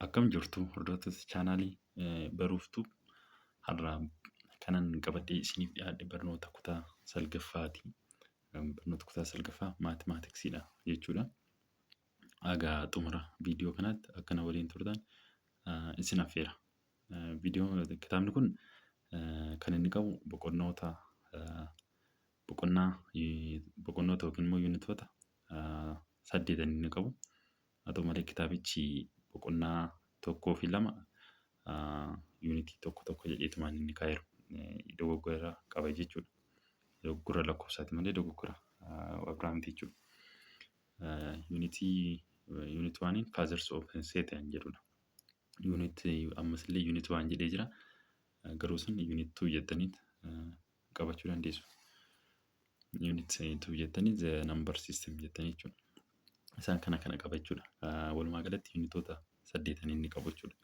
Akkam jirtu hordoftoota chaanaalii Baruuftuu har'a kanan qabadhee isiniif dhiyaadhe barnoota kutaa salgaffaati. Barnoota kutaa salgaffaa maatimaatiksiidha jechuudha. Haga xumura viidiyoo kanaatti akka na waliin turtan isin affeera. Viidiyoo kitaabni kun kan inni qabu boqonnoota boqonnaa boqonnoota yookiin immoo yuunitoota saddeetan inni qabu. Haa ta'u malee kitaabichi boqonnaa tokkoo fi lama yuunitii tokko tokko jedheetumaan inni kaa'eeru dogoggora qaba jechuudha. Dogoggora lakkoofsaati malee dogoggora biraa miti jechuudha. Yuunitii yuunit waaniin fathers of Satan jedhudha. Yuunit ammasillee yuunit waan jedhee jira. Garuu isin yuunit tuu jettaniit qabachuu dandeessu. Unit 2 jettanii the number system jettanii jechuudha. Isaan kana kana qaba jechuudha. Walumaa galatti unitoota saddeetan inni qabu jechuudha.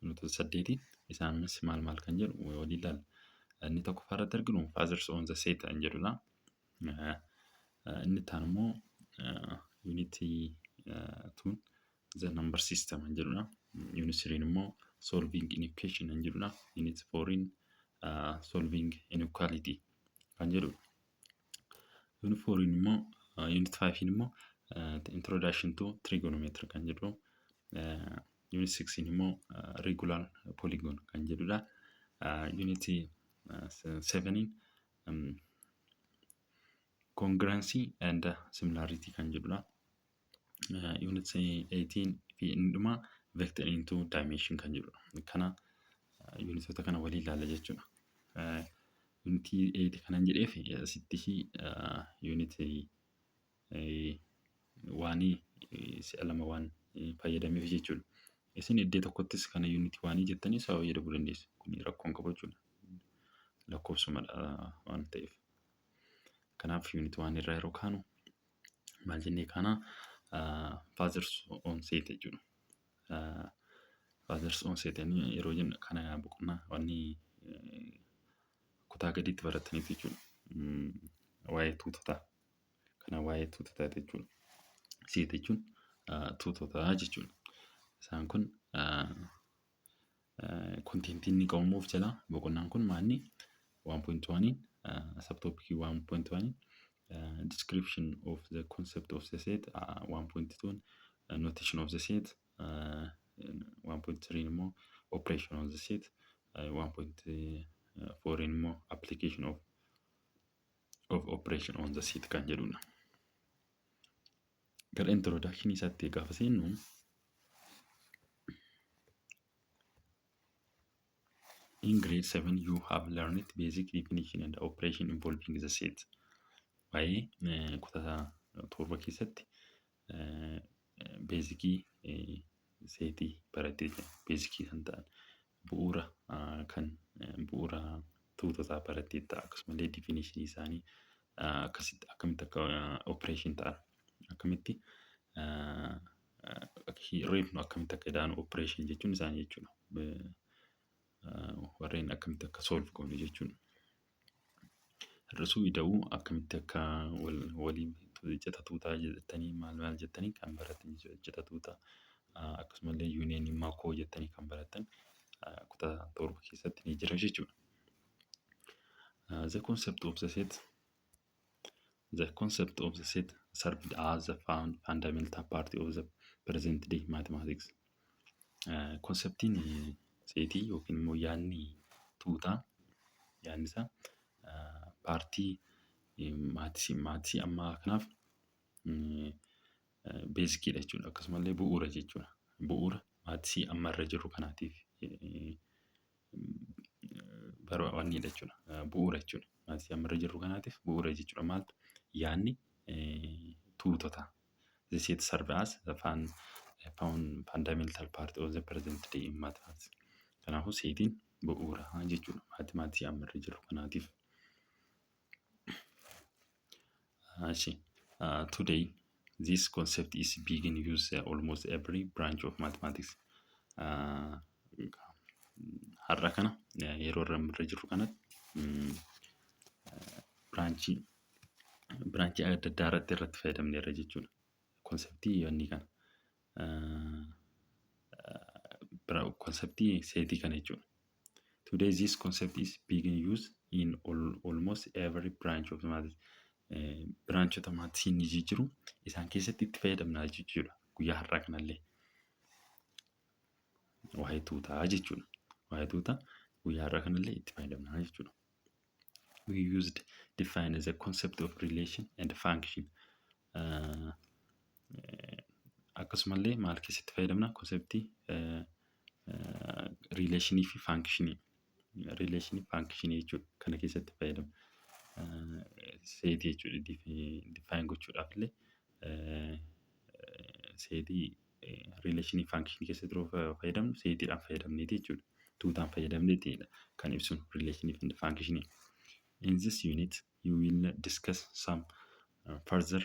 Unitoota saddeeti isaanis maal maal kan jedhu waliin ilaalla. Inni tokkoffaa irratti arginu fathers on the set kan jedhudha. Inni itti aanu immoo unit 2 the number system kan jedhudha. Unit 3 immoo solving inequation kan jedhudha. Unit 4 solving inequality kan jedhudha. Unit 4 immoo unit 5 immoo introduction to trigonometry kan jedhu. Unit 6 immoo regular polygon kan jedhudha. Unit 7 congruency and similarity kan jedhudha. Unit 18 fi inni dhumaa vector in two dimension kan jedhudha. Kana unitoota kana walii ilaalla jechuudha. Unitii 8 kanan jedheef asitti unitii waanii si'a lama waan fayyadameef jechuudha. Isin iddoo tokkottis kana unitii waanii jettanii isa fayyadamuu dandeessu. Kun rakkoo hin qabu jechuudha. Lakkoofsumadha waan ta'eef. Kanaaf unit waan irraa yeroo kaanu maal jennee kaana fathers on set jechuudha. Fathers on set yeroo jennu kana boqonnaa wanni kutaa gadiitti barataniif jechuudha. Waa'ee tuutotaa. Kana waa'ee tuutotaa jechuudha. Set jechuun tuutotaa jechuudha. Isaan kun contentii inni qabu immoo of jalaa boqonnaan kun maalni 1.1 subtopic 1.1 description of the concept of the set, 1.2 notation of the set, 1.3 immoo operation of the set, 1.4 immoo application of operation on the set kan jedhudha. Gara introduction isaatti gaafa seennu, in grade 7 you have learned basic definition and operation involving the set. Waa'ee kutaa torba keessatti beezikii seetii barattee jira. Beezikii kan ta'an bu'uura kan bu'uura tuutotaa baratteetta, akkasumallee difinishinii isaanii akkasitti akkamitti akka operation ta'an, akkamitti reefnu, akkamitti akka ida'an, operation jechuun isaanii jechuudha. Warreen akkamitti akka solve goonu jechuudha. Hir'isuu, ida'uu, akkamitti akka waliin cita tuutaa jettanii maal maal jettanii kan baratan jechuudha. Cita tuutaa akkasumallee yuuniyeenii makoo jettanii kan baratan kutaa torba keessatti ni jira jechuudha. The concept of the set The concept of the set served as the fundamental part of the present day mathematics. Konseptiin seetii yookiin immoo yaadni tuutaa yaadni isaa paartii maatisii ammaa kanaaf beezikiidha jechuudha. Akkasumallee bu'uura jechuudha. Bu'uura maatisii amma irra jirru kanaatiif wanniidha jechuudha. Bu'uura jechuudha. Maatisii amma irra jirru kanaatiif bu'uura jechuudha. Maaltu? Yaadni tuutota. The set serve as the fundamental part of the present day in mathematics. Kanaafuu seetiin bu'uura jechuudha mathematics amma irra jirru kanaatiif. Today this concept is being used almost every branch of mathematics. Har'a kana yeroo irra jirru kanatti biraanchii adda addaa irratti fayyadamneerra jechuudha. Konseptii wanni kana. Conceptii setii kana jechuudha. Today this concept is being used in almost every branch of maths. Branchota mathsii ni jijjiiru isaan keessatti itti fayyadamna jechuudha. Guyyaa har'aa kanallee. Waa'ee tuutaa jechuudha. Waa'ee tuutaa guyyaa har'aa kanallee itti fayyadamna jechuudha. We used define as a concept of relation and function. Akkasumallee maal keessatti fayyadamna? Conceptii relationii fi functionii. Relationii functionii jechuudha. Kana keessatti fayyadamna. Setii jechuudha. Define gochuudhaaf illee setii relationii functionii keessatti yeroo fayyadamnu setiidhaan fayyadamneeti jechuudha. Tuutaan fayyadamneetidha kan ibsinu relationii fi functionii. In this unit you will discuss some further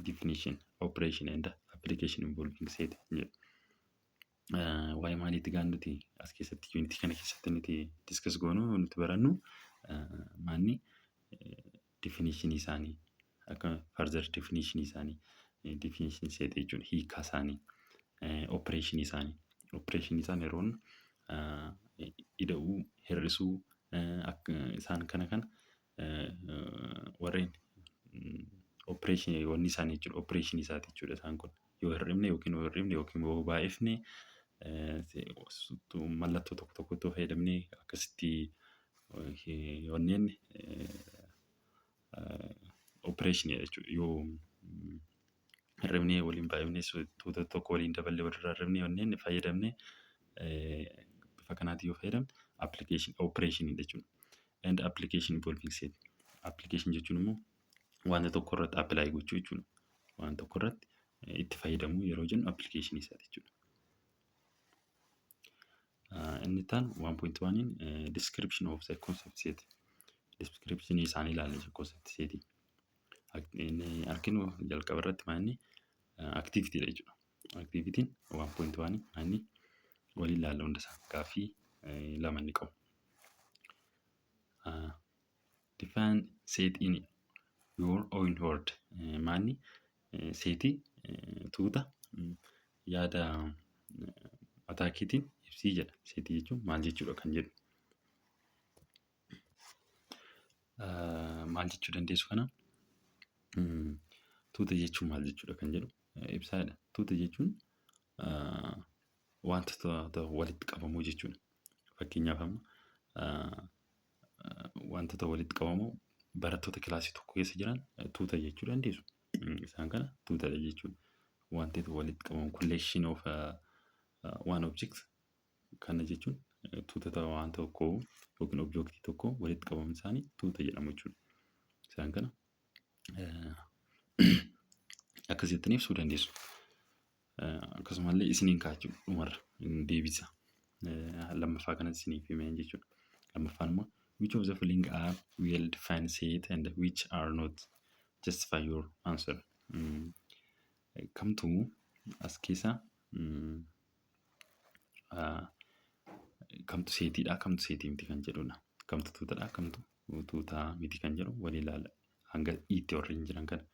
definition, operation and application involving set jedhu. Waa'ee maaliitti gaan nuti as keessatti unitii kana keessatti nuti discuss goonu, nuti barannu maanni definition isaanii, akka further definition isaanii, definition set jechuun hiikaa isaanii, operation isaanii, operation isaan yeroo ida'uu, hir'isuu, isaan kana kana warreen operation wanni isaanii jechuudha, operation isaati jechuudha. Isaan kun yoo hir'ifne yookiin yoo hir'ifne yookiin yoo baay'ifne, mallattoo tokko tokkotti fayyadamnee akkasitti wanneen operation jechuudha. Yoo hir'ifnee waliin baay'ifne, tuuta tokko waliin daballee, walirraa hir'ifnee, wanneen fayyadamnee bifa kanaatiin yoo fayyadamne application operation jechuudha. And application involving set. Application jechuun immoo wanta tokko irratti apply gochuu jechuudha. Waan tokko irratti itti fayyadamuu yeroo jennu application isaati jechuudha. Inni itti aanu 1.1 description of the concept set. Description isaanii ilaalla concept set. Inni arginu jalqaba irratti maanni activity dha jechuudha. Activityn 1.1 maanni waliin ilaalla hunda isaa, gaaffii lama inni qabu. Define set in your own word. Maanni setii, tuuta yaada mataa keetiin ibsii jedha. Setii jechuun maal jechuudha kan jedhu. Maal jechuu dandeessu kana? Tuuta jechuun maal jechuudha kan jedhu ibsaadha. Tuuta jechuun wanta walitti qabamuu jechuudha. Fakkeenyaaf, amma wantoota walitti qabamoo barattoota kilaasii tokko keessa jiran tuuta jechuu dandeessu. Isaan kana tuutadha jechuudha. Wantoota walitti qabamu, collection of one object kana jechuun tuutota waan tokkoo yookiin objectii tokko walitti qabamni isaanii tuuta jedhamu jechuudha. Isaan kana akkasittiin ibsuu dandeessu. Akkasumallee isiniin kaa'achuu dhumarra deebisa. Lammaffaa kanas isiniif himeen jechuudha. Lammaffaan immoo, which of the following are well defined set and which are not? Justify your answer. Kamtu as keessa kamtu setiidha, kamtu setii miti kan jedhudha. Kamtu tuutadha, kamtu tuutaa miti kan jedhu walii ilaalla. Hanga itti warreen jiran kana.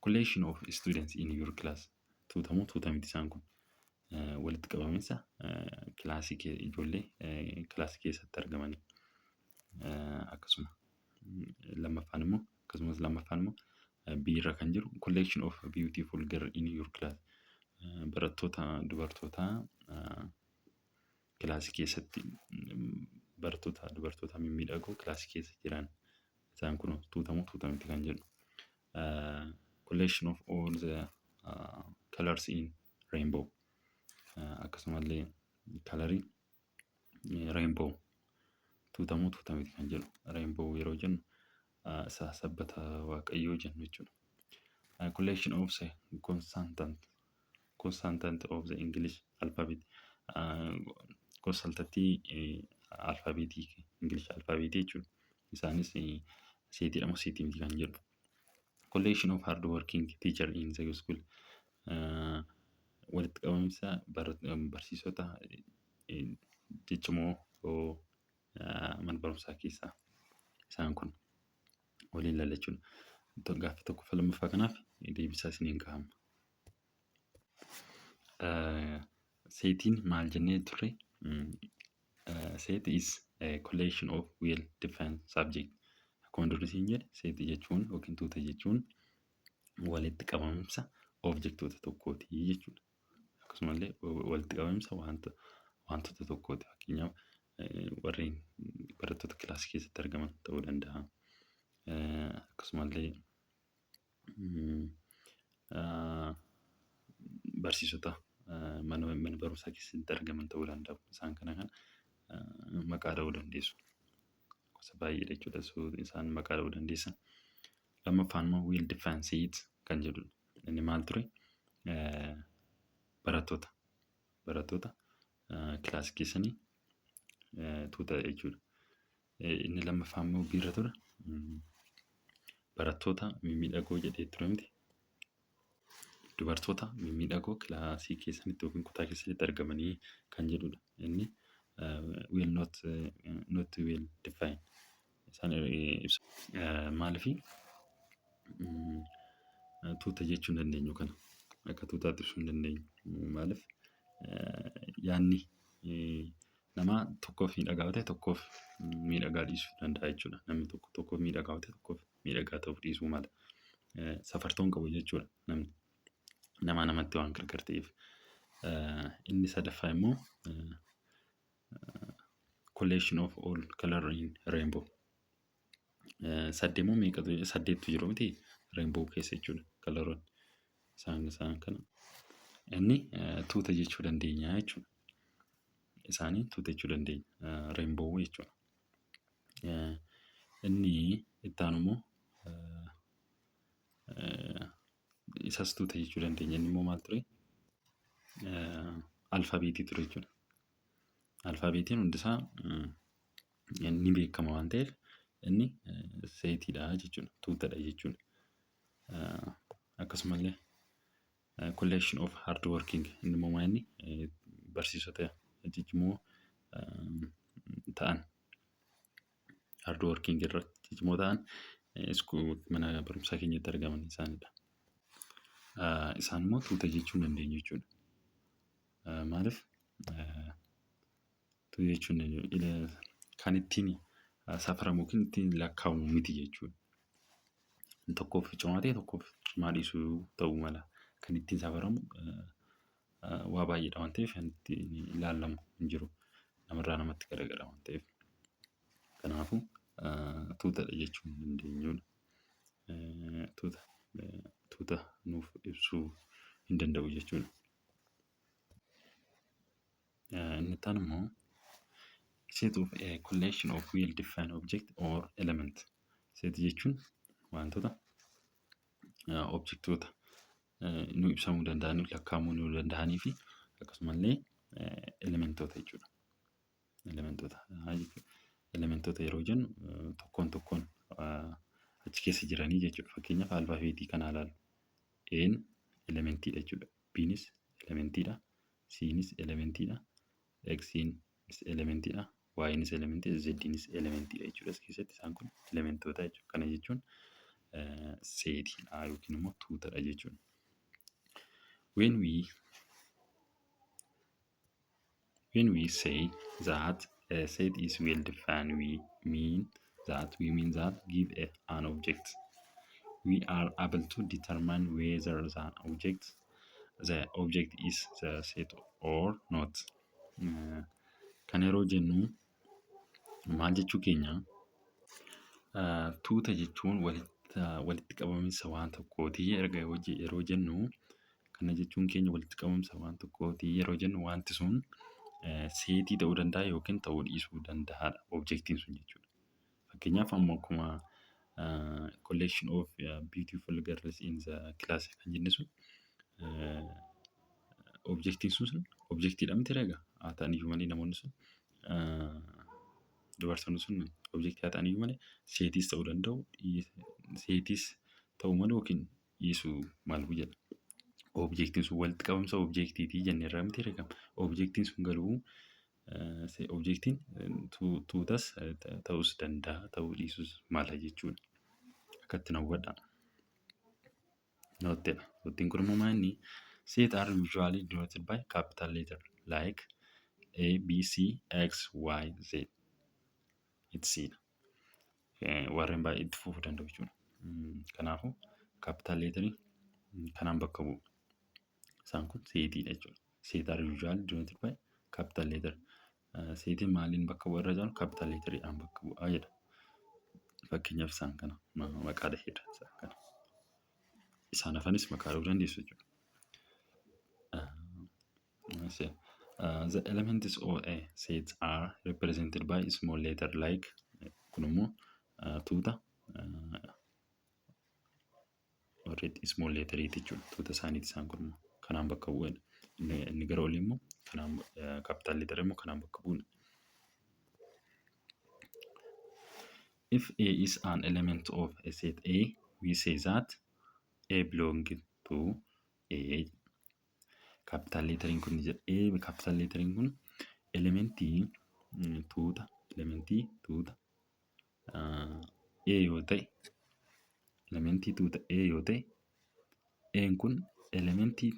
Collection of students in your class. Tuuta moo tuuta miti isaan kun? Walitti qabaminsa kilaasii ijoollee kilaasii keessatti argamanii. Akkasuma lammaffaan immoo, akkasumas lammaffaan immoo biirra kan jiru, collection of beautiful girl in your class. Barattoota dubartootaa kilaasii keessatti, barattoota dubartoota mimmiidhagoo kilaasii keessa jiran, isaan kun tuuta moo tuuta miti kan jedhu. Collection of all the colors in rainbow. Akkasumallee colorii rainbow tuuta moo tuuta miti kan jedhu. Rainbow yeroo jennu isa sabbata waaqayyoo jennu jechuudha. Collection of the consonant of the English alphabet. Consonantii alphabetii, English alphabetii jechuudha. Isaanis setiidha moo setii miti kan jedhu. Collection of hard working teacher in the school. Walitti qabamiinsa barsiisota ciccimoo mana barumsaa keessaa, isaan kun waliin ilaalla jechuudha. Gaaffii tokkoffaa lammaffaa kanaaf deebisaa isiniin gahama. Setiin maal jennee turre? Set is a collection of well defined subject. Akkuma durri siin jedhe, seetii jechuun yookiin tuuta jechuun walitti qabamsa objektoota tokkooti jechuudha. Akkasumallee walitti qabamsa wantoota tokkooti. Fakkeenyaaf, warreen barattoota kilaasii keessatti argaman ta'uu danda'a. Akkasumallee barsiisota mana barumsaa keessatti argaman ta'uu danda'u. Isaan kana maqaa dha'uu dandeessu. Gosa baay'eedha jechuudha isaan maqaa dha'uu dandeessan. Lammaffaan immoo well defined set kan jedhudha. Inni maal ture? Barattoota kilaasii keessanii tuuta jechuudha. Inni lammaffaan immoo biirra ture. Barattoota mimmiidhagoo jedhee ture miti. Dubartoota mimmiidhagoo kilaasii keessanitti yookiin kutaa keessanitti argamanii kan jedhudha. Inni well not well defined isaan ibsa. Maaliifii tuuta jechuu hin dandeenyu kana. Akka tuutaatti ibsuu hin dandeenyu. Maaliif, yaadni namaa tokkoof miidhagaa yoo ta'e, tokkoof miidhagaa dhiisuu danda'a jechuudha. Namni tokko tokkoof miidhagaa yoo ta'e, tokkoof miidhagaa ta'uu dhiisuu mala. Safartuu hin qabu jechuudha namni. Namaa namatti waan gargar ta'eef. Inni sadaffaa immoo collection of all color in rainbow. Saddeet moo meeqatu, saddeettu jiru miti rainbow keessa jechuudha coloroonni. Isaan kana inni tuuta jechuu dandeenya jechuudha. Isaanii tuuta jechuu dandeenya. Rainbow jechuudha. Inni itti aanu immoo isas tuuta jechuu dandeenya. Inni immoo maal ture? Alfaabeetii ture jechuudha. Alfaabeetiin hundisaa ni beekama waan ta'eef, inni seetiidha jechuudha. Tuutadha jechuudha. Akkasumallee collection of hard working, inni immoo maal, inni barsiisota ciccimoo ta'an, hard working irratti ciccimoo ta'an, mana barumsaa keenyatti argaman isaanidha. Isaan immoo tuuta jechuu hin dandeenyu jechuudha. Maaliif tuuta jechuu hin dandeenyu? Kan ittiin safaramu yookiin ittiin lakkaa'amu miti jechuudha. Tokkoof cimaa ta'e, tokkoof cimaa dhiisuu ta'uu mala. Kan ittiin safaramu waa baay'eedha waan ta'eef, kan ittiin ilaalamu hin jiru. Namarraa namatti garagara waan ta'eef. Kanaafuu tuutadha jechuu hin dandeenyudha. Tuuta nuuf ibsuu hin danda'u jechuudha. Inni itti aanu immoo set of a collection of well defined object or element. Set jechuun wantoota, objektoota nu ibsamuu danda'an, lakkaa'amuu nu danda'anii fi akkasumallee elementoota jechuudha. Elementoota jechuudha. Elementoota yeroo jennu, tokkoon tokkoon achi keessa jiranii jechuudha. Fakkeenyaaf, alfaabeetii kana ilaallu. A'n elementiidha jechuudha. B'nis elementiidha. C'nis elementiidha. X'nis elementiidha. Y'nis elementiidha. Z'nis elementiidha jechuudha. As keessatti isaan kun elementoota jechuudha. Kana jechuun seetiidha yookiin immoo tuutadha jechuudha. When we say that a set is well defined, we mean that give an object, we are able to determine whether the object is the set or not. Kan yeroo jennu maal jechuu keenya? Tuuta jechuun walitti qabamiinsa waan tokkooti erga yeroo jennu, kana jechuun keenya walitti qabamsa waan tokkooti yeroo jennu, wanti sun seetii ta'uu danda'a yookiin ta'uu dhiisuu danda'aadha objektiin sun jechuudha. Fakkeenyaaf, amma akkuma collection of beautiful girls in the class kan jenne sun, objektiin sun objektiidha miti egaa? Haa ta'an iyyuu malee, namoonni sun, dubartoonni sun objektii haa ta'an iyyuu malee, seetiis ta'uu danda'u, seetiis ta'uu malu yookiin dhiisuu malu jedha. Objektiin sun walitti qabamsa objektiitii jenneerra miti egaa? Objektiin sun garuu objektiin tuutas ta'uus danda'a, ta'uu dhiisuus mala jechuudha. Akkatti na hubadhaa. Noteedha. Noteiin kun immoo maal inni? Set are usually denoted by capital letter like A, B, C, X, Y, Z. Etc. Warreen baay'ee itti fufuu danda'u jechuudha. Kanaafuu capital letterii kanaan bakka bu'u. Isaan kun setiidha jechuudha. Set are usually denoted by capital letter. Setiin maaliin bakka bu'a irra caalu capital letteriidhaan bakka bu'a jedha. Fakkeenyaaf isaan kana maqaa dhaheedha isaan kana. Isaan hafanis maqaa dhahuu dandeessu jechuudha. The elements of a set are represented by small letter like kun immoo tuuta warri small letteriiti jechuudha. Tuuta isaaniiti isaan kun immoo kanaan bakka bu'edha. Inni gara olii immoo kanaan capital letter immoo kanaan bakka bu'udha. If A is an element of a set A, we say that A belongs to A. Capital letteriin kun jedha. A capital letteriin kun elementii tuuta elementii tuuta A yoo ta'e elementii tuuta A yoo ta'e A'n kun elementii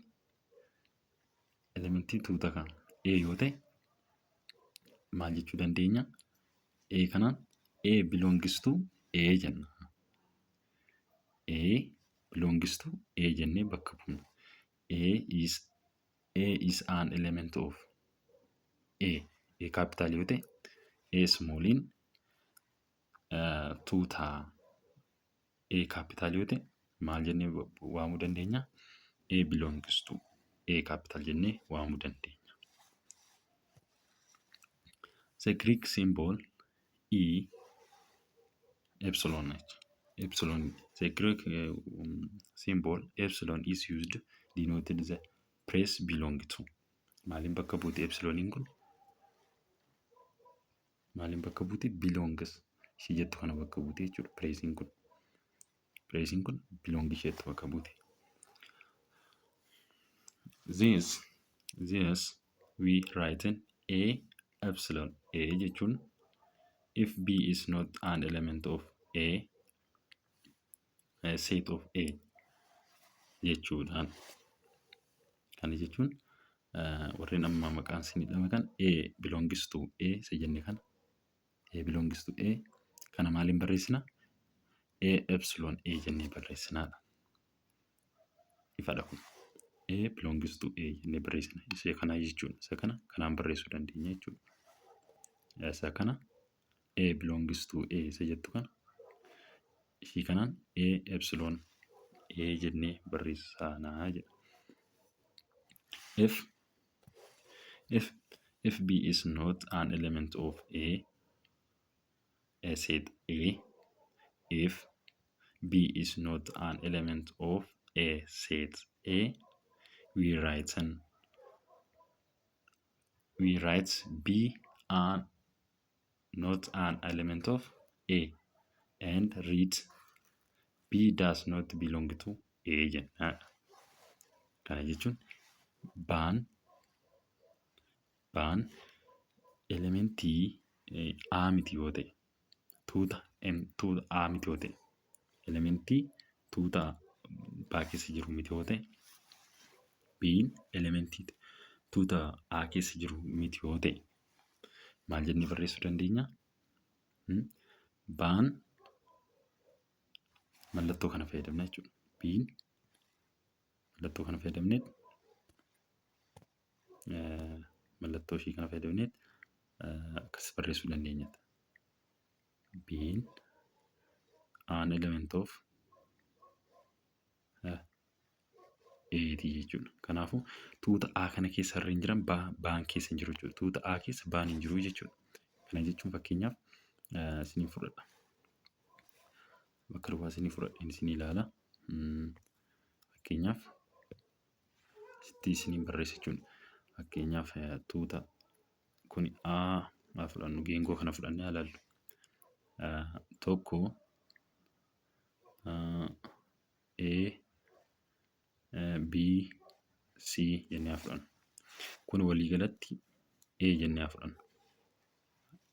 tuuta kan A yoo ta'e maal jechuu dandeenya? A kanaan A belongs to A jenna. A belongs to A jennee bakka buufna. A is an element of A. A capital yoo ta'e A smalliin tuuta A capital yoo ta'e maal jennee waamuu dandeenya? A belongs to A capital jennee waamuu dandeenya. The Greek symbol E epsilon epsilon, the Greek symbol epsilon is used denoted the phrase belong to. Maaliin bakka buute epsiloniin kun? Maaliin bakka buute? Belongs ishee jettu kana bakka buute jechuudha phraseiin kun. Phraseiin kun belong isheetti bakka buute. This we write in A epsilon A jechuun if B is not an element of A set of A jechuudhaan. Kana jechuun warreen amma maqaan isin hidhame kan A belongs to A isa jenne kana A belongs to A kana maaliin barreessina? A epsilon A jennee barreessinaadha. Ifadha kun. A belongs to A jennee barreessina. Isa kana jechuudha. Isa kana kanaan barreessuu dandeenya jechuudha. Isa kana A belongs to A isa jettu kana ishii kanaan A epsilon A jennee barreessanaa jedha. If B is not an element of A set A, if B is not an element of a set A, we write B an not an element of A and read B does not belong to A jenna. Kana jechuun B'n elementii A miti yoo ta'e, tuuta tuuta A miti yoo ta'e, elementii tuuta B keessa jiru miti yoo ta'e, B'n elementii tuuta A keessa jiru miti yoo ta'e, maal jennee barreessuu dandeenya? B'n mallattoo kana fayyadamna jechuudha. B'n mallattoo kana fayyadamnee, mallattoo ishii kana fayyadamnee akkas barreessuu dandeenya. B'n an element of A'ti jechuudha. Kanaafuu tuuta A kana keessa warreen jiran B'n keessa hin jiru jechuudha. Tuuta A keessa B'n hin jiru jechuudha. Kana jechuun fakkeenyaaf isiniin fudhadha. Bakka duwwaa isinii fudhadheen isinii ilaala. Fakkeenyaaf asitti isiniin barreessa jechuudha. Fakkeenyaaf tuuta kun A haa fudhannu, geengoo kana fudhannee haa ilaallu. Tokko, A, B, C jennee haa fudhannu. Kun waliigalatti A jennee haa fudhannu.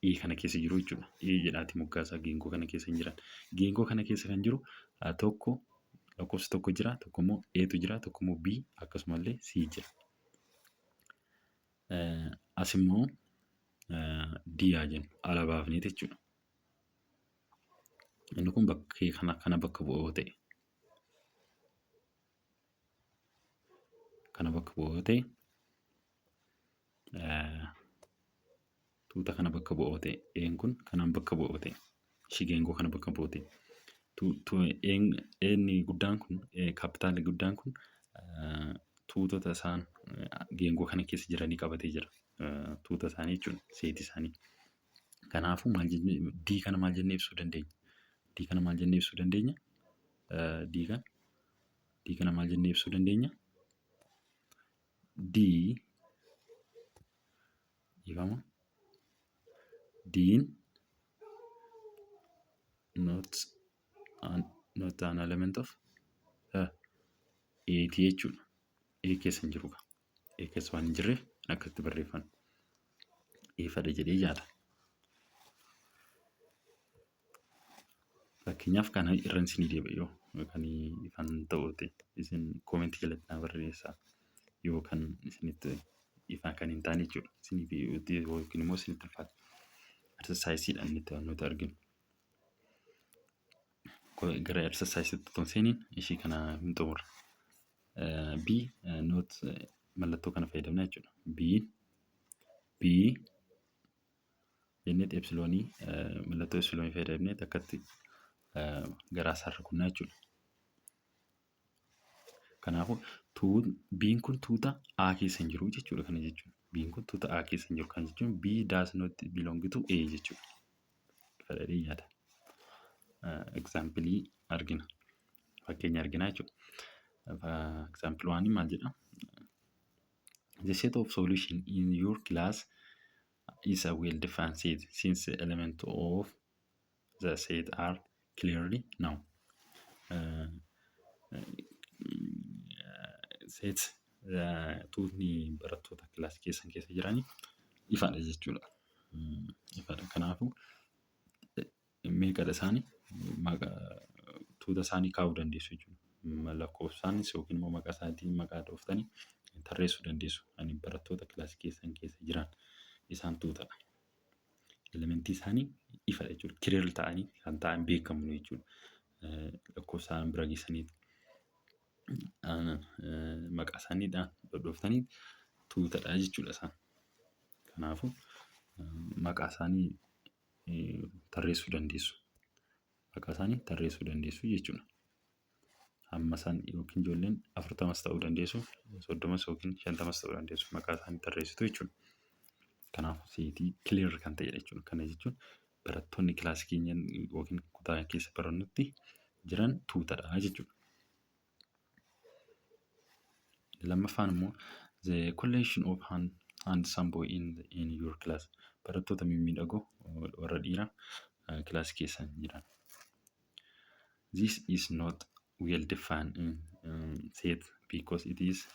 E kana keessa jiru jechuudha. E jedhaati moggaasaa geengoo kana keessa hin jiran. Geengoo kana keessa kan jiru tokko lakkoofsa tokko jira, tokko immoo A'tu jira, tokko immoo B, akkasumallee C jira. As immoo D haa jennu, ala baafneeti jechuudha. Inni kun bakkee kana bakka bu'oo ta'e. Kana bakka bu'oo ta'e, tuuta kana bakka bu'oo ta'e, een kun kanaan bakka bu'oo ta'e, ishii geengoo kana bakka bu'oo ta'e. Eenni guddaan kun, kaapitaalli guddaan kun, tuutota isaan geengoo kana keessa jiranii qabatee jira. Tuuta isaanii jechuudha, seetii isaanii. Kanaafuu maal jennee D kana maal jennee ibsuu dandeenya? D kana maal jennee ibsuu dandeenya? D kana maal jennee ibsuu dandeenya? D, dhiifama. D'n not an element of A jechuudha. A keessa hin jiru. A keessa waan hin jirreef akkasitti barreeffanna. Ifadha jedhee yaada. Fakkeenyaaf kana irra isinii deebi'a, yoo kan ifaan ta'u ta'e isin koomentii jalatti naa barreessaa, yoo kan isinitti ifaa kan hin taane jechuudha. Isiniif yookiin immoo isinitti ulfaate. Exerciseiidhaan inni nuti arginu. Gara exerciseiitti otoo hin seeniin ishii kana hin xumurre. B not mallattoo kana fayyadamna jechuudha. B B jennee epsilonii, mallattoo epsilonii fayyadamnee akkatti garaa isaarra kunnaa jechuudha. Kanaafuu B'n kun tuuta A keessa hin jiru jechuudha kana jechuun. B'n kun tuuta A keessa hin jiru kana jechuun B does not belong to A jechuudha. Fedhadhee yaada. Example argina. Fakkeenya argina jechuudha. Example waan maal jedha? The set of solution in your class is a well-defined set since the element of the set are clearly known. Set tuutni barattoota kilaasii keessan keessa jiranii ifadha jechuudha. Ifadha. Kanaafuu meeqadha isaanii, tuuta isaanii kaa'uu dandeessu jechuudha. Lakkoofsaanis yookiin immoo maqaa isaatiin maqaa dhooftanii tarreessuu dandeessu. Ani barattoota kilaasii keessan keessa jiran isaan tuutadha. Elementii isaanii ifadha jechuudha. Clear ta'anii kan ta'an beekamu jechuudha. Lakkoofsaan bira geessanii maqaa isaaniidhaan dhodhooftanii tuutadha jechuudha isaan. Kanaafuu maqaa isaanii tarreessuu dandeessu. Maqaa isaanii tarreessuu dandeessu jechuudha. Hamma isaan yookiin ijoolleen 40s ta'uu dandeessu, 30s yookiin 50s ta'uu dandeessu, maqaa isaanii tarreessitu jechuudha. Kanaafuu seetii clear kan ta'edha jechuudha. Kana jechuun barattoonni kilaasii keenya yookiin kutaa keessa barannutti jiran tuutadha jechuudha. Lammaffaan immoo the collection of handsome boy in your class. Barattoota mimmiidhagoo warra dhiiraa kilaasii keessa jiran. This is not well defined in set because it is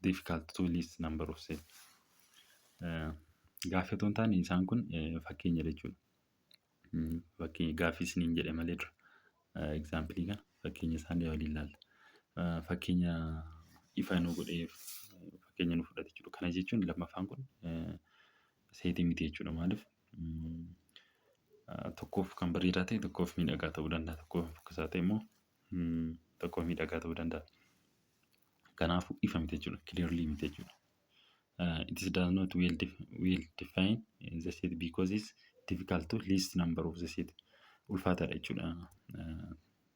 difficult to list number of set. Gaaffii otoo hin taane isaan kun fakkeenya jechuudha. Fakkeenya gaaffii isiniin jedhe malee dura. Example kana fakkeenya isaanii waliin ilaalla. Fakkeenya ifa nu godhee fakkeenya nu fudhate jechuudha. Kana jechuun lammaffaan kun seetii miti jechuudha. Maaliif, tokkoof kan bareedaa ta'e tokkoof miidhagaa ta'uu danda'a. Tokkoof fokkisaa ta'e immoo tokkoof miidhagaa ta'uu danda'a. Kanaafuu ifa miti jechuudha. Clearly miti jechuudha. It is does not well define the set because it's difficult to list number of the set. Ulfaataadha jechuudha.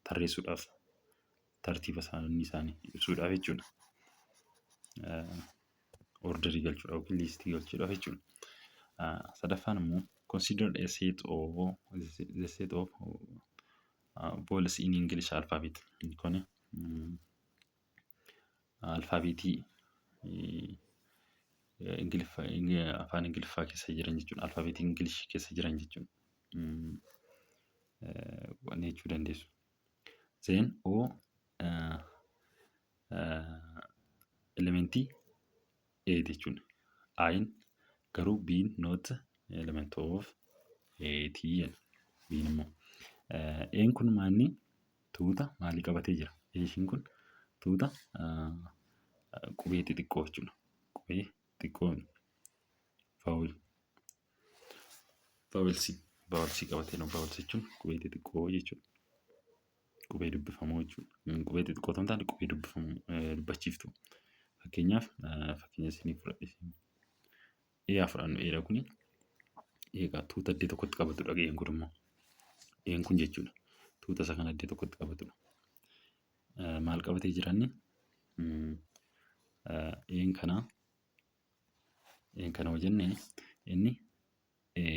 Tarreessuudhaaf, tartiiba isaanii ibsuudhaaf jechuudha. Orderii galchuudhaaf yookiin listii galchuudhaaf jechuudha. Sadaffaan immoo consider a set of the set of vowels in English alphabet. Kuni alfaabeetii afaan Ingiliffaa keessa jiran jechuudha. Alfaabeetii Ingilishii keessa jiran jechuudha. Wanni jechuu dandeessu. Then O elementii A jechuudha. I'n garuu B'n not element of A jenna. B'n immoo. A'n kun maanni tuuta maalii qabatee jira? Ishiin kun tuuta qubee xixiqqoo jechuudha. Qubee xixiqqoo. Xiqqoo vowel vowelsii vowelsii qabatee nu vowels jechuun qubee xixiqqoo jechuudha. Qubee dubbifamoo jechuudha. Qubee xixiqqoo otoo hin taane qubee dubbifamoo dubbachiiftu. Fakkeenyaaf, fakkeenya isinii fudhadhe. A haa fudhannu. Eedha kuni. Egaa tuuta iddoo tokkotti qabatudha A'n kun immoo. A'n kun jechuudha. Tuuta isa kana iddoo tokkotti qabatudha. Maal qabatee jira inni? A'n kana A'n kana yoo jenne inni A,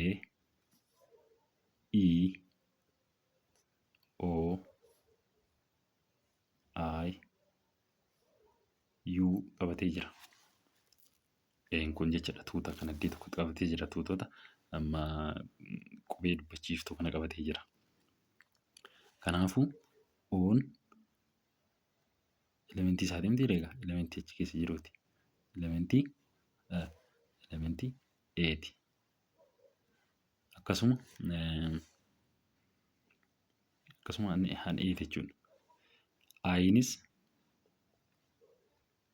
E, O, I, U qabatee jira. A'n kun jechuudha, tuuta kana iddoo tokkotti qabatee jira, tuutota amma qubee dubbachiiftuu kana qabatee jira. Kanaafuu O'n elementii isaatii miti egaa elementii achi keessa jiruuti. Elementii A'ti. Akkasuma kan A'ti jechuudha. I'nis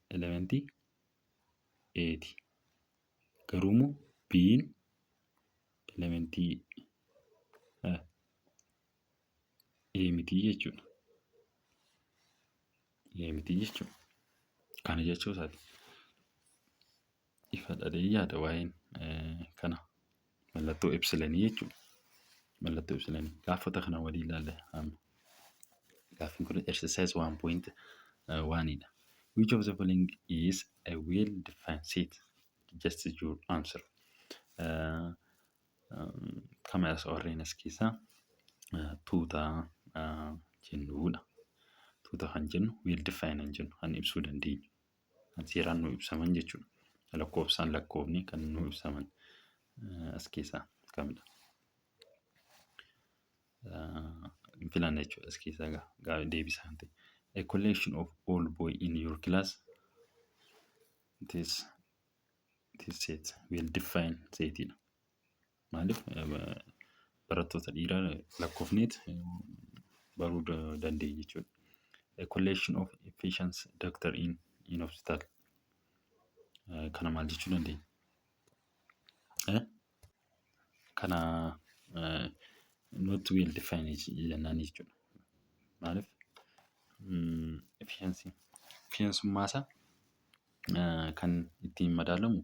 elementii A'ti. Garuu immoo B'n elementii A miti jechuudha. A miti jechuudha. Kana jechuu isaati. Ifa dhadhee yaada waa'een kana mallattoo epsilonii jechuudha. Mallattoo epsilonii gaafota kana walii ilaalla amma. Gaaffiin kun exercise 1.1 dha. Which of the following is a well defined set? Just your answer. Kama as warreen as keessaa tuuta jennuudha. Tuuta kan jennu, well defined kan jennu, kan ibsuu dandeenyu. Kan seeraan nu ibsaman jechuudha. Lakkoofsaan lakkoofni kan nu ibsaman as keessaa kamidha? Hin filanna jechuudha as keessaa deebisaa kan ta'e. A collection of all boy in your class. This set well defined setidha. Maaliif? Barattoota dhiiraa lakkoofneet baruu dandeenya jechuudha. A collection of efficient doctor in hospital. Kana maal jechuu dandeenya? Kana not well defined jennaan jechuudha. Maaliif? Efficiency efficiencyummaa isaa kan ittiin madaalamu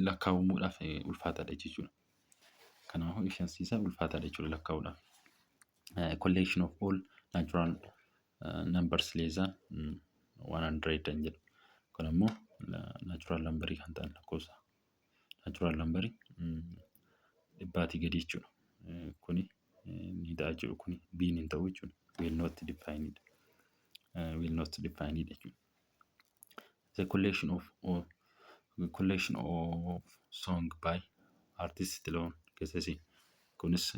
lakkaa'amuudhaaf ulfaataadha jechuudha. Kanaafuu efficiency isaa ulfaataadha jechuudha lakkaa'uudhaaf. Collection of all natural numbers less than 100 kan jedhu. Kun immoo natural numberii kan ta'an, lakkoofsa natural numberii dhibbaatii gadi jechuudha. Kuni ni ta'a jechuudha. Kuni B'n hin ta'u jechuudha. Well not defined. Well not defined jechuudha. The collection of all the collection of song by artist Xilahun Gessesse. Kunis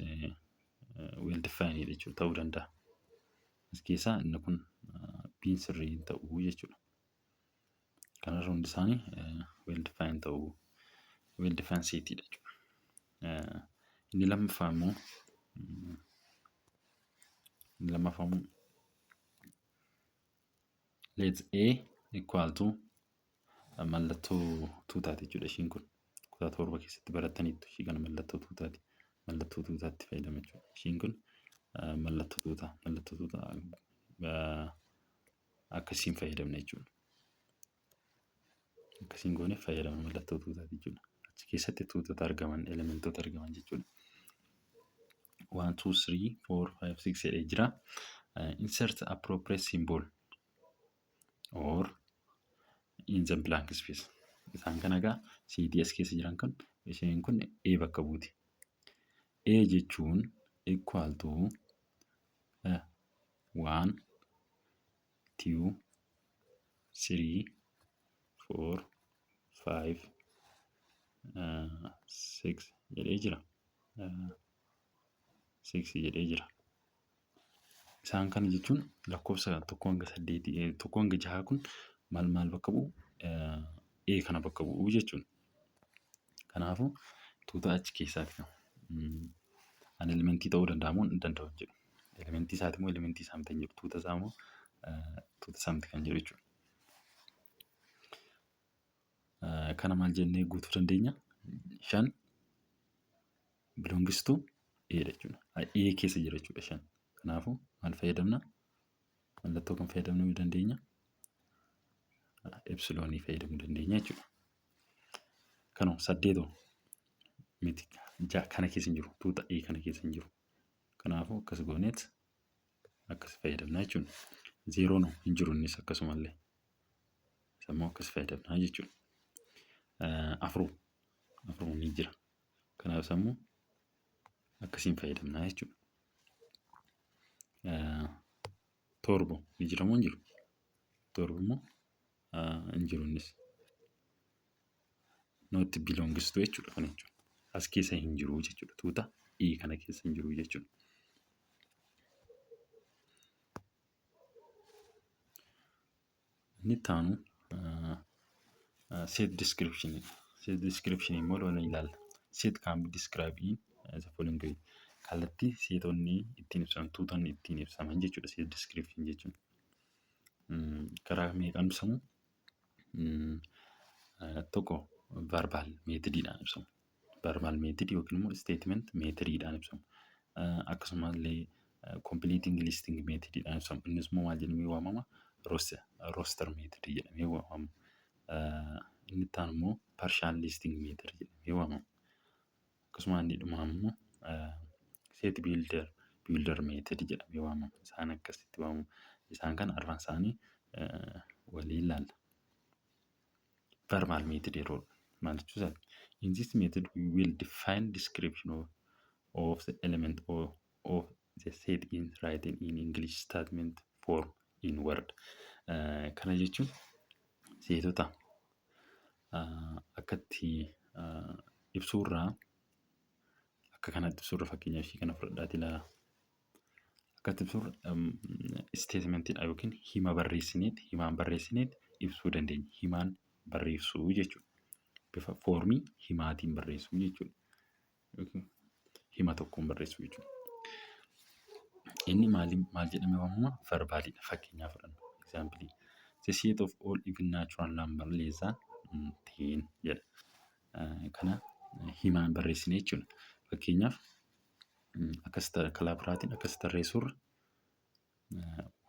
well defined jechuudha, ta'uu danda'a. As keessaa inni kun B'n sirrii hin ta'u jechuudha. Kanarra hundi isaanii well defined ta'uu, well defined setidha jechuudha. Inni lammaffaa immoo let A equal to mallattoo tuutaati jechuudha ishiin kun. Kutaa 7 keessatti barattaniittu ishii kana, mallattoo tuutaati. Mallattoo tuutaatti fayyadama jechuudha. Ishiin kun mallattoo tuutaa akkasiin fayyadamna jechuudha. Akkasiin goonee fayyadamna, mallattoo tuutaati jechuudha. Achi keessatti tuutota argaman, elementoota argaman jechuudha. 1, 2, 3, 4, 5, 6 jedhee jira. Insert appropriate symbol or in the blank space. Isaan kana egaa setii as keessa jiran kan isheen kun A bakka buuti. A jechuun equal to 1, 2, 3, 4, 5, 6 jedhee jira. 6 jedhee jira. Isaan kana jechuun lakkoofsa tokko hanga saddeetii, tokko hanga jahaa kun maal maal bakka bu'u? A kana bakka bu'u jechuudha. Kanaafuu tuuta achi keessaati. An elementii ta'uu danda'a moo hin danda'u jedhu. Elementii isaati moo elementii isaa miti kan jedhu, tuuta isaa moo tuuta isaa miti kan jedhu jechuudha. Kana maal jennee guutuu dandeenya? 5 belongs to A dha jechuudha. A keessa jira jechuudha 5. Kanaafuu maal fayyadamna? Mallattoo kan fayyadamuu dandeenya? Epsiloonii fayyadamuu dandeenya jechuudha. Kanoo 8 miti, 6 kana keessa hin jiru. Tuuta A kana keessa hin jiru. Kanaafuu akkas gooneet akkas fayyadamna jechuudha. 0n hin jiru innis akkasumallee. Isa immoo akkas fayyadamna jechuudha. 4 ni jira. Kanaaf isa immoo akkasiin fayyadamna jechuudha. 7 ni jira moo hin jiru? 7 immoo hin jiru innis. Not belongs to jechuudha kana jechuudha. As keessa hin jiru jechuudha. Tuuta E kana keessa hin jiru jechuudha. Inni itti aanu set description. Set description immoo lola ilaalla. Set can be described in the following way. Kallattii seetonni ittiin ibsaman, tuutonni ittiin ibsaman jechuudha set description jechuun. Karaa meeqaan ibsamu? Tokko verbal methodiidhaan ibsamu. Verbal method yookiin immoo statement methodiidhaan ibsamu. Akkasumallee completing listing methodiidhaan ibsamu. Innis immoo maal jedhamee waamama? Roster method jedhamee waamama. Inni itti aanu immoo partial listing method jedhamee waamama. Akkasuma inni dhumaa immoo set builder method jedhamee waamama. Isaan akkasitti waamamu. Isaan kana arfan isaanii waliin ilaalla. Verbal method yeroo maal jechuu isaati? In this method we will define description of the element of the set in writing in English statement form in word. Kana jechuun seetota akkatti ibsuurraa, akka kanatti ibsuurra, fakkeenyaaf ishii kana fudhadhaati ilaalaa. Akkatti ibsuurra statementiidha yookiin hima barreessineet, himaan barreessineet ibsuu dandeenya. Himaan barreessuu jechuudha. Bifa foormii himaatiin barreessuu jechuudha. Yookiin hima tokkoon barreessuu jechuudha. Inni maal jedhamee waamama? Verbaliidha. Fakkeenyaaf fudhanna. Example. The set of all even natural number less than 10 jedha. Kana himaan barreessine jechuudha. Fakkeenyaaf akkas karaa biraatiin akkas tarreessuurra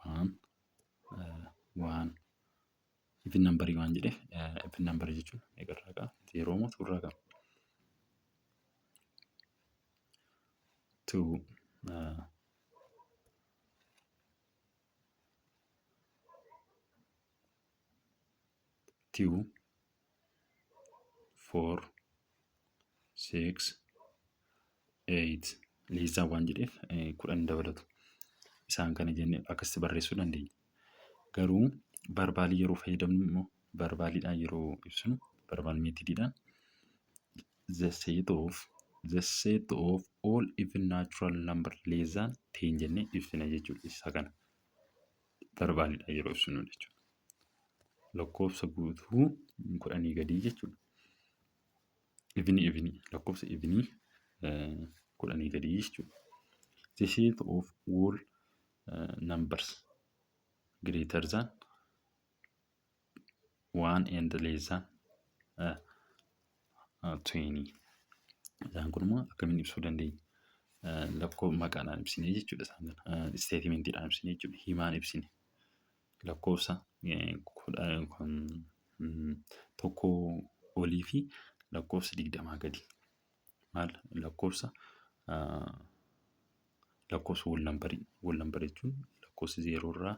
waan waan even numberii waan jedheef, even numberii jechuun meeqarraa ka'a? Zeeroo moo tworraa ka'a? Two, two, four, six, eight. Less than waan jedheef 10 dabalatu. Isaan kana jennee akkasitti barreessuu dandeenya. Garuu verbalii yeroo fayyadamnu immoo, verbaliidhaan yeroo ibsinu, verbal methodiidhaan the set of all even natural number less than 10 jennee ibsina jechuudha isa kana. Verbaliidhaan yeroo ibsinu jechuudha. Lakkoofsa guutuu 10 gadii jechuudha. Evenii lakkoofsa evenii 10 gadii jechuudha. The set of all numbers greater than one and less than 20. Isaan kun immoo akkamiin ibsuu dandeenya? Lakkoo maqaadhaan ibsinee jechuudha isaan kana. Statementiidhaan ibsinee jechuudha. Himaan ibsine. Lakkoofsa 1 olii fi lakkoofsa 20 gadi. Maal lakkoofsa whole numberii. Whole numberii jechuun lakkoofsa zeeroo irraa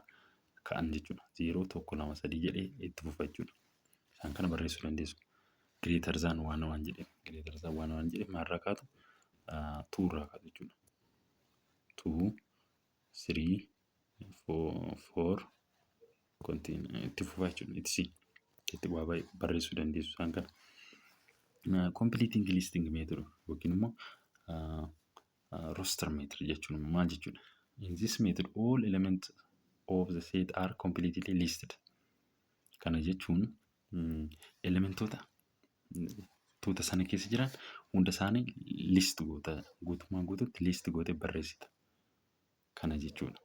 ka'an jechuudha. Zeeroo, tokko, lama, sadii jedhee itti fufa jechuudha. Isaan kana barreessuu dandeessu. Greater than one waan jedheef, greater than one waan jedheef maalirraa kaatu? Two irraa kaatu jechuudha. Two, three, four, itti fufa jechuudha. Itti itti waa baay'ee barreessuu dandeessu isaan kana. Completing listing method yookiin immoo roster method jechuun maal jechuudha? In this method all elements of the set are completely listed. Kana jechuun elementoota tuuta sana keessa jiran hunda isaanii list goota, guutummaa guutuutti list gootee barreessita. Kana jechuudha.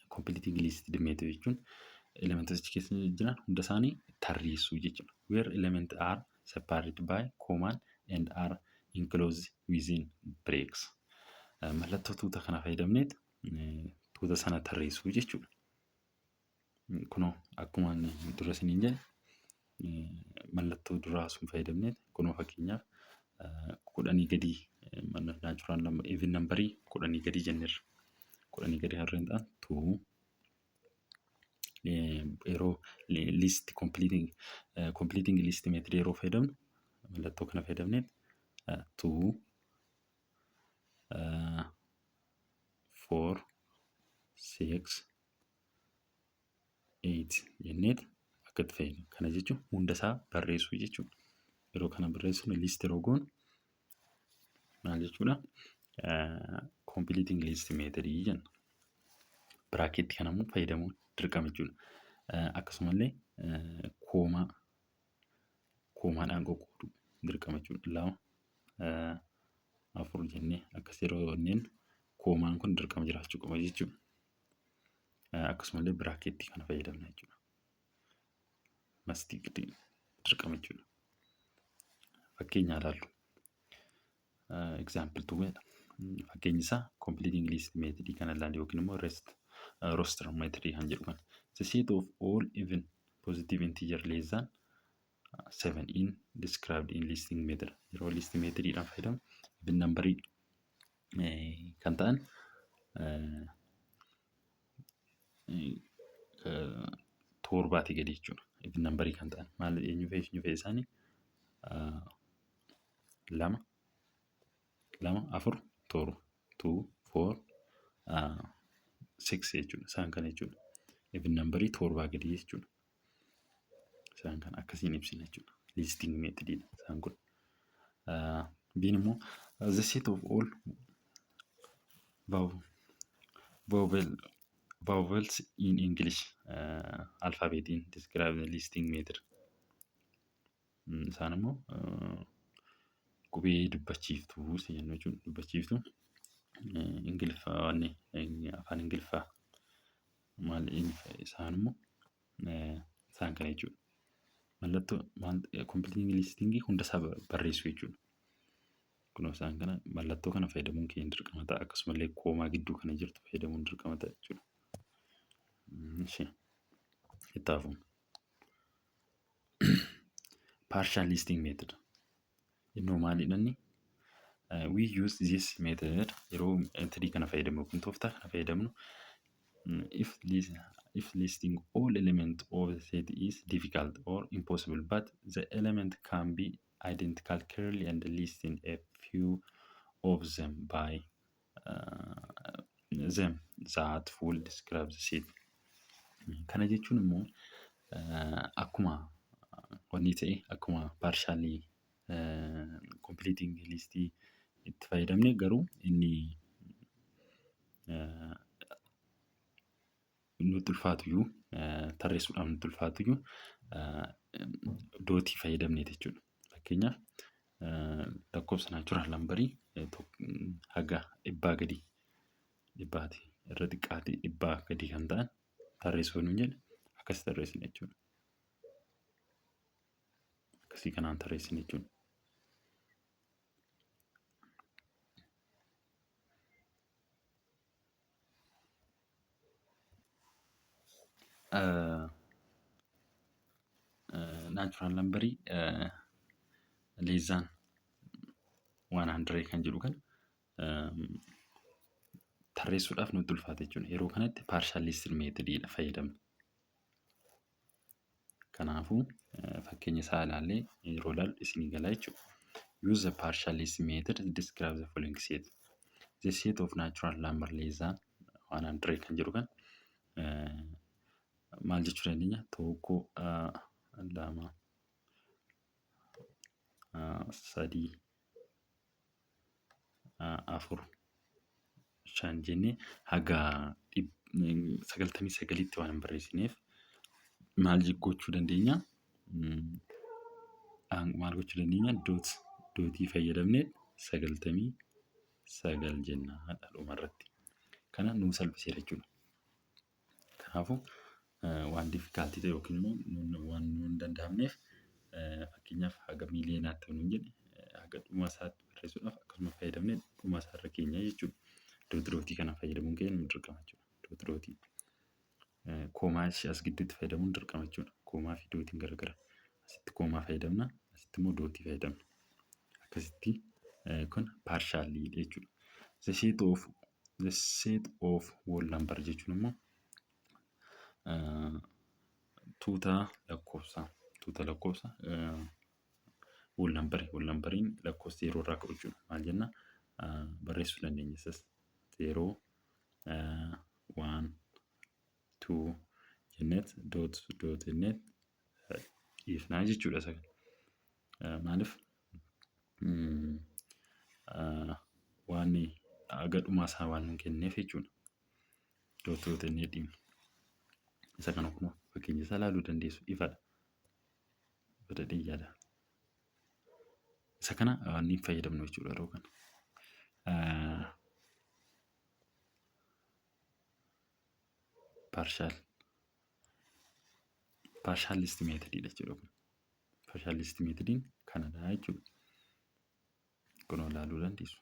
Completing listed method jechuun elementoota achi keessa jiran hunda isaanii Tarreessuu jechuudha. Where element are separated by comma and are enclosed within breaks. Mallattoo tuuta kana fayyadamneet tuuta sana tarreessuu jechuudha. Kunoo akkuma inni dura isiniin jedhe, mallattoo duraa sun fayyadamneet, kunoo fakkeenyaaf 10 gadii, natural even numberii 10 gadii jenneerra. 10 gadii harreen ta'an two, yeroo list completing list method yeroo fayyadamnu mallattoo kana fayyadamneet two, four, six, eight jenneet akka itti fayyadamu. Kana jechuun hunda isaa barreessuu jechuudha. Yeroo kana barreessinu, list yeroo goonu maal jechuudha? Completing list method jenna. Bracketti kana immoo fayyadamuun dirqama jechuudha. Akkasumallee comma, commaadhaan qoqqooduu dirqama jechuudha. Lama, afur jennee akkas yeroo jenneen commaan kun dirqama jiraachuu qaba jechuudha. Akkasumallee bracketti kana fayyadamna jechuudha. Must dirqama jechuudha. Fakkeenya ilaallu. Example two jedha. Fakkeenyi isaa completing list method kana ilaallu yookiin immoo rest roster method kan jedhu kana. The set of all even positive integer less than 7 in described in listing method. Yeroo list methodidhaan fayyadamu even numberii kan ta'an 7tii gadi jechuudha. Even numberii kan ta'an maal, eenyu fa'i, eenyu fa'i isaanii? Lama, lama, afur, 7, two, four, six jechuudha. Isaan kana jechuudha. Even numberii 7 gadi jechuudha. Isaan kana akkasiin ibsina jechuudha. Listing methodidha isaan kun. Biin immoo the set of all vowels in English alphabet in describe the listing method. Isaan immoo qubee dubbachiiftuu si jennu jechuudha. Dubbachiiftuu Ingiliffaa, afaan Ingiliffaa maal isaan immoo isaan kana jechuudha. Mallattoo completing listing hunda isaa barreessuu jechuudha. Kunoo isaan kana mallattoo kana fayyadamuun keenya dirqama ta'a. Akkasumallee comma gidduu kana jirtu fayyadamuun dirqama ta'a jechuudha. Ishi itti hafuun. Partial listing method. Innoo maalidha inni? We use this method, yeroo methodii kana fayyadamnu yookiin tooftaa kana fayyadamnu, if listing all element of the set is difficult or impossible, but the element can be identified clearly and listing a few of them by them that full describe the set. Kana jechuun immoo akkuma wanni ta'e, akkuma partially completing listii itti fayyadamne, garuu inni nutti ulfaatuyyuu, tarreessuudhaaf nutti ulfaatuyyuu, dotii fayyadamneeti jechuudha. Fakkeenyaaf lakkoofsa natural numberii haga 100 gadi, dhibbaati irra xiqqaate 100 gadi kan ta'an tarreessuu nuun jedhe, akkas tarreessina jechuudha. Akkasii kanaan tarreessina jechuudha. Natural numberii less than 100 kan jedhu kana tarreessuudhaaf nutti ulfaata jechuudha. Yeroo kanatti partial listing methodidha fayyadamna. Kanaafuu fakkeenya isaa ilaallee yeroo ilaallu isinii gala jechuudha. Use the partial list method to describe the following set. The set of natural number less than 100 kan jedhu kan maal jechuu dandeenya? Tokko, lama, sadii, afur, shan jennee haga 99tti waan hin barreessineef maal gochuu dandeenya? Maal gochuu dandeenya? Dot, dotii fayyadamnee 99 jenna dhumarratti. Kana nuu salphiseera jechuudha. Kanaafuu Waan difficult ta'e yookiin immoo waan nu hin danda'amneef, fakkeenyaaf haga miiliyoonaatti nuun jedhe, haga dhuma isaatti barreessuudhaaf akkasuma fayyadamnee dhuma isaarra keenya jechuudha. Dot dotii kana fayyadamuun keenya nu dirqama jechuudha. Dot dotii. Comma ishee as gidduutti fayyadamuun dirqama jechuudha. Comma fi dotiin garagara. Asitti comma fayyadamna, asitti immoo dotii fayyadamna. Akkasitti kun partialii jechuudha. The set of whole number jechuun immoo tuuta lakkoofsa whole number. Whole numberiin lakkoofsa zeeroo irraa ka'u jechuudha. Maal jenna, barreessuu dandeenya isas: zero, one, two jenneet, dot dot jenneet dhiifnaa jechuudha isa kana. Maaliif waan haga dhumaa isaa waan nu kenneef jechuudha. Dot dot jennee dhiifna. Isa kana kunoo fakkeenya isaa ilaaluu dandeessu, ifadha. Ifadha yaada. Isa kana ni fayyadamnu jechuudha yeroo kana. Partial list methodidha jechuudha kun. Partial list methodiin kanadha jechuudha. Kunoo ilaaluu dandeessu.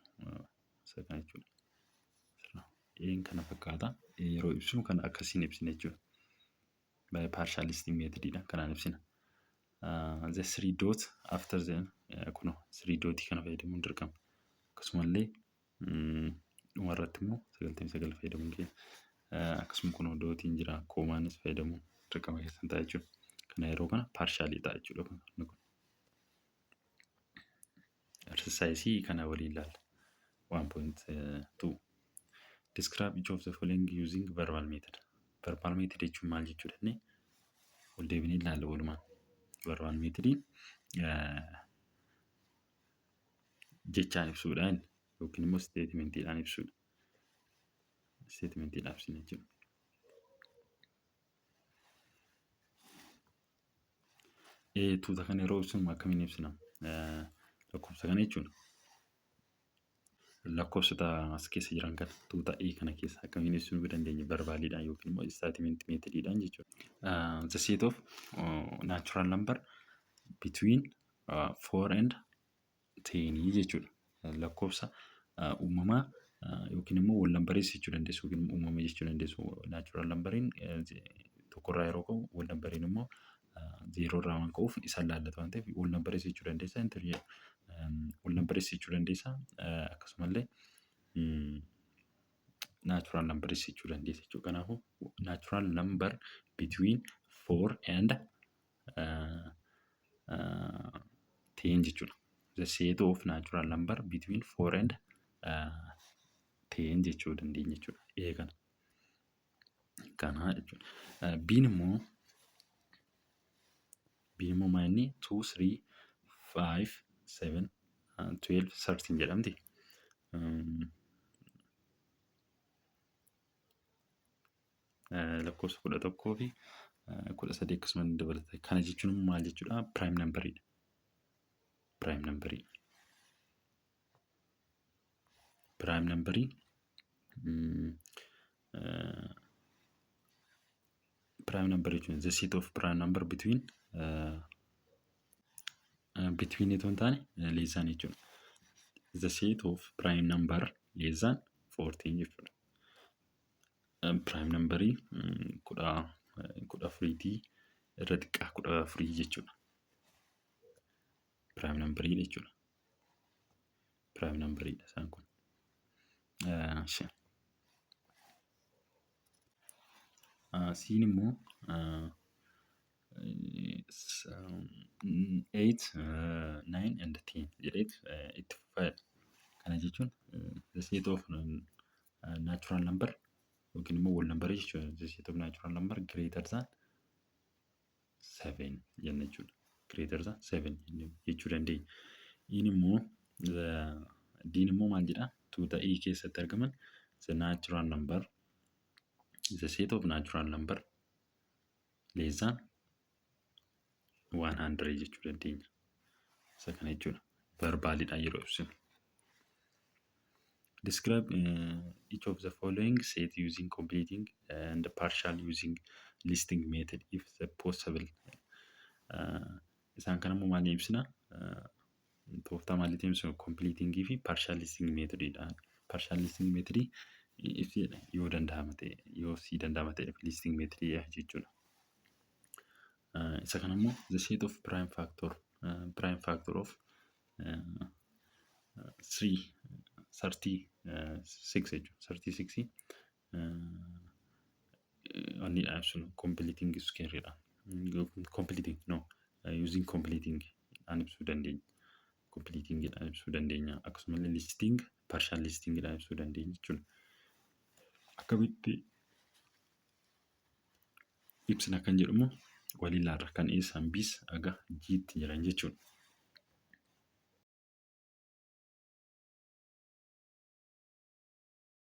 Isa kana jechuudha. Een kana fakkaata. Yeroo ibsinu kana akkasiin ibsina jechuudha. Partial list methodiidha kanaan ibsina. The three dot after the, kunoo three dotii kana fayyadamuun dirqama. Akkasumallee dhumarratti immoo 99 fayyadamuun keenya. Akkasuma kunoo dotiin jira, commaanis fayyadamuun dirqama keessan ta'a jechuudha. Kana yeroo kana partialii ta'a jechuudha kun. Exercise kana waliin ilaalla. 1.2 Describe each of the following using verbal method. Verbal method jechuun maal jechuudha inni ol deebinee ilaalla walumaan. Verbal methodiin jechaan ibsuudha yookiin immoo statementiidhaan ibsuudha. Statementiidhaan ibsina jechuudha. Tuuta kana yeroo ibsinu akkamiin ibsina? Lakkoofsa kana jechuudha. Lakkoofsota as keessa jiran kana tuuta E kana keessa akkamiin ibsuu dandeenya? Verbaliidhaan yookiin immoo statement methodiidhaan jechuudha. The set of natural number between 4 and 10 jechuudha. Lakkoofsa uumamaa yookiin immoo whole numberis jechuu dandeessu yookiin immoo uumama jechuu dandeessu. Natural numberiin tokkorraa yeroo ka'u, whole numberiin immoo zeeroorraa waan ka'uuf isaan laallata waan ta'eef whole numberis jechuu dandeessa. Whole numberis jechuu dandeessa. Akkasumallee natural numberis jechuu dandeessa jechuudha. Kanaafuu natural number between 4 and 10 jechuudha. The set of natural number between 4 and 10 jechuu dandeenya jechuudha. Ee kana. Kana jechuudha. Biin immoo maal inni 2, 3, 5, 7, 12, 13 jedhamti. Lakkoofsa 11 fi 13 akkasuma ni dabalata. Kana jechuun immoo maal jechuudha? Prime numberiidha. Prime numberii. Prime numberii, prime number jechuun the set of prime number between itoo hin taane less than jechuudha. The set of prime number less than 14 jechuudha. Prime numberii 14tii irra xiqqaa 14 jechuudha. Prime numberii jechuudha. Prime numberiidha isaan kun. Siin immoo 8, 9 and 10 jedheet itti fufaa. Kana jechuun the set of natural number yookiin immoo whole number jechuudha. The set of natural number greater than 7 jenna jechuudha. Greater than 7 jechuu dandeenya. Inni immoo diin immoo maal jedhaa? Tuuta E keessatti argaman the natural number, the set of natural number less than 100 jechuu dandeenya. Isa kana jechuudha. Verbaliidhaan yeroo ibsinu. Describe each of the following set using completing and partial using listing method if the possible. Isaan kana immoo maaliin ibsina? Tooftaa maaliitiin ibsinu? Completingii fi partial listing methodidha. Partial listing methodii yoo danda'ama ta'e, yoo si danda'ama ta'e, listing methodii jechuudha. Isa kana immoo the set of prime factor of 3 36 jechuudha. 36 wanniidhaan ibsinu, completing squareedha. Completing, no, using completing dhaan ibsuu dandeenya. Completing dhaan ibsuu dandeenya. Akkasumallee listing, partial listing dhaan ibsuu dandeenya jechuudha. Akkamitti ibsina kan jedhu immoo waliin ilaalla, kan eessaan B's aga G'tti jiran jechuudha.